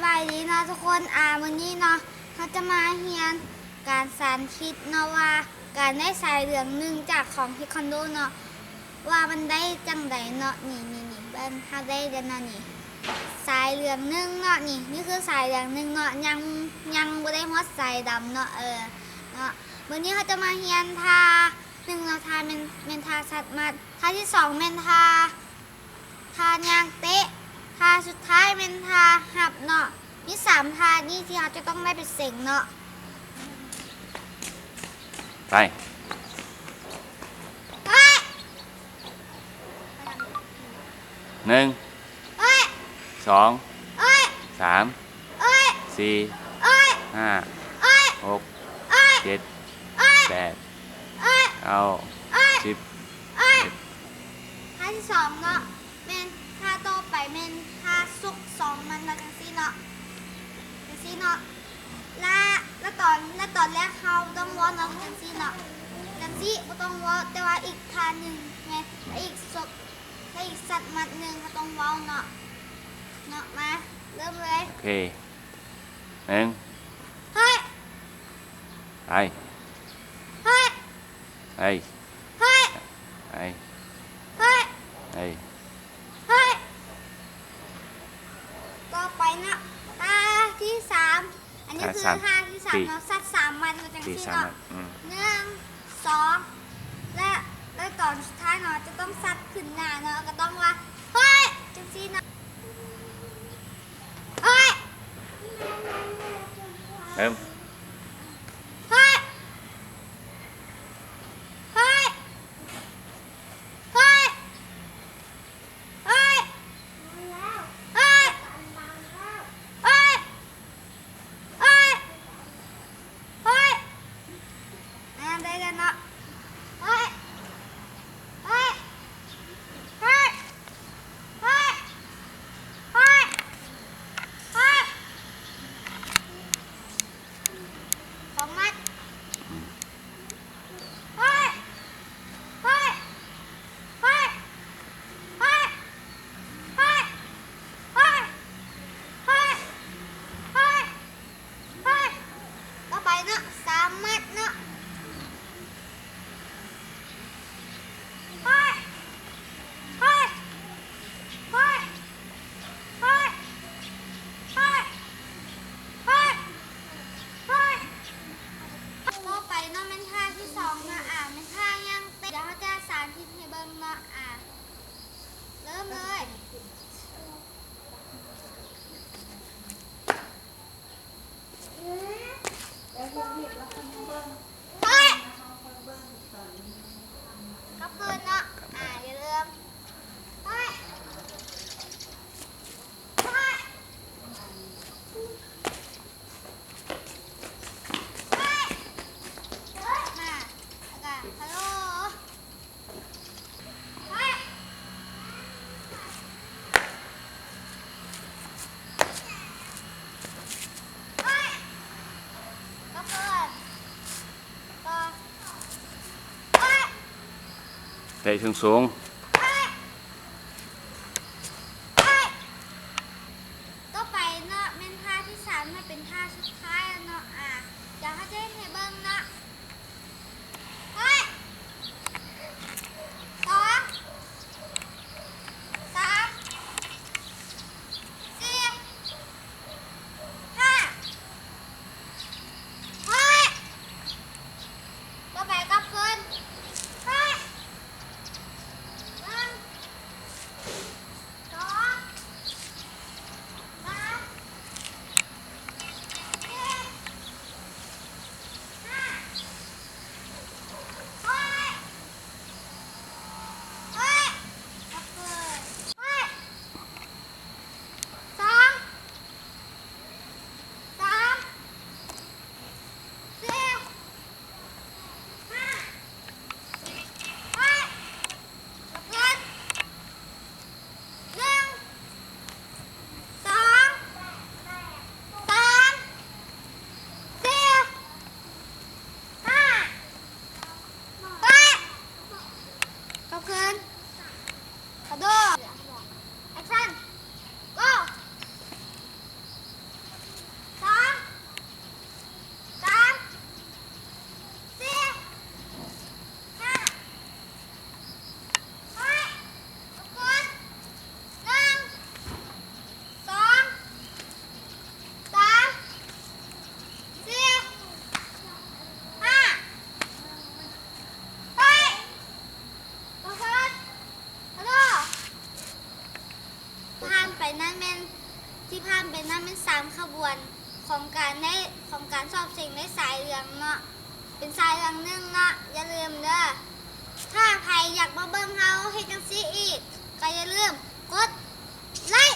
ສະບາຍດີເນາະທຸກຄົນ ອາ ມື້ນີ້ເນາະ ເຮົາຈະມາຮຽນການສາທິດເນາະ ວ່າການໄດ້ສາຍເຫຼືອງໜຶ່ງຈາກຂອງເທຄວັນໂດເນາະ ວ່າມັນໄດ້ຈັ່ງໃດເນາະ. ນີ້ໆໆ ເບິ່ງ ເຮົາໄດ້ແລ້ວເນາະ ນີ້ ສາຍເຫຼືອງໜຶ່ງເນາະ ນີ້ ນີ້ຄືສາຍເຫຼືອງໜຶ່ງເນາະ ຍັງ ຍັງບໍ່ໄດ້ຮອດສາຍດຳເນາະ ເອີ ເນາະ. ມື້ນີ້ເຮົາຈະມາຮຽນທ່າໜຶ່ງເນາະ ທ່າແມ່ນ ແມ່ນທ່າຊັດມັດ ທ່າທີສອງແມ່ນທ່າ ທ່າຍ່າງເຕະ ທ່າສຸດທ້າຍແມ່ນທ່າຮັບເນາະ. ມີສາມທ່ານີ້ທີ່ເຮົາຈະຕ້ອງໄດ້ໄປເສັງເນາະ. ໄປ ໜຶ່ງ ສອງ ສາມ ສີ່ ຫ້າ ຫົກ ເຈັດ ແປດ ເກົ້າ ສິບ ສິບເອັດ. ທ່າທີສອງເນາະ ແມ່ນທ່າຕໍ່ໄປແມ່ນທ່າຊົກສອງມັດເນາະ ຈັ່ງຊີ້ເນາະ ຈັ່ງຊີ້ເນາະ ລະ ລະຕອນ ລະຕອນແລກເຮົາຕ້ອງເວົ້າເນາະ ຈັ່ງຊີ້ເນາະ ຈັ່ງຊີ້ບໍ່ຕ້ອງເວົ້າ ແຕ່ວ່າອີກທ່າໜຶ່ງແມ່ນ ລະອີກຊົກ ລະອີກຊັດມັດໜຶ່ງເຮົາຕ້ອງເວົ້າເນາະ ເນາະ. ມາເລີ່ມເລີຍ ໂອເຄ ໜຶ່ງ ໄປ ໄປ ໄປ ຕໍ່ໄປເນາະ ທ່າທີສາມ ອັນນີ້ຄືທ່າທີສາມເນາະ ຊັດສາມມັດເນາະ ຈັ່ງຊີ້ເນາະ ໜຶ່ງ ສອງ ແລະ ແລະຕອນສຸດທ້າຍເນາະ ຈະຕ້ອງຊັດຂຶ້ນໜ້າເນາະ ກະຕ້ອງວ່າ ເຮີ້ຍ ຈັ່ງຊີ້ເນາະ. ເລີ່ມ ສອງມັດ ຕໍ່ໄປເນາະ ສາມມັດເນາະ. ຕໍ່ໄປເນາະ ແມ່ນທ່າທີສອງເນາະ ອາ ແມ່ນທ່າຍ່າງເຕະ ດຽວເຮົາຈະສາທິດໃຫ້ເບິ່ງເນາະ ອາ ເລີ່ມເລີຍ. ກັບຄືນເນາະ ອາ ຢ່າລືມ ມາ ແລ້ວກະ ຮັລໂຫຼ. ເຕະສູງໆ. ຕໍ່ໄປເນາະ ແມ່ນທ່າທີສາມ ແລະ ເປັນທ່າສຸດທ້າຍແລ້ວເນາະ ອາ ດຽວເຮົາຈະເຮັດໃຫ້ເບິ່ງເນາະ. ສອງ ສາມ ສີ່ ຫ້າ ຫົກ ຕໍ່ໄປກັບຄືນ ຫົກ ໜຶ່ງ ສອງ ສາມ ສີ່ ຫ້າ ນຂະບວນຂອງການໄດ້ ຂອງການສອບເສັງໄດ້ສາຍເຫຼືອງເນາະ ເປັນສາຍເຫຼືອງໜຶ່ງເນາະ. ຢ່າລືມເດີ ຖ້າໃຜຢາກມາເບິ່ງເຮົາເຮັດຈັ່ງຊີ້ອີກ ກໍຢ່າລືມກົດໄລ້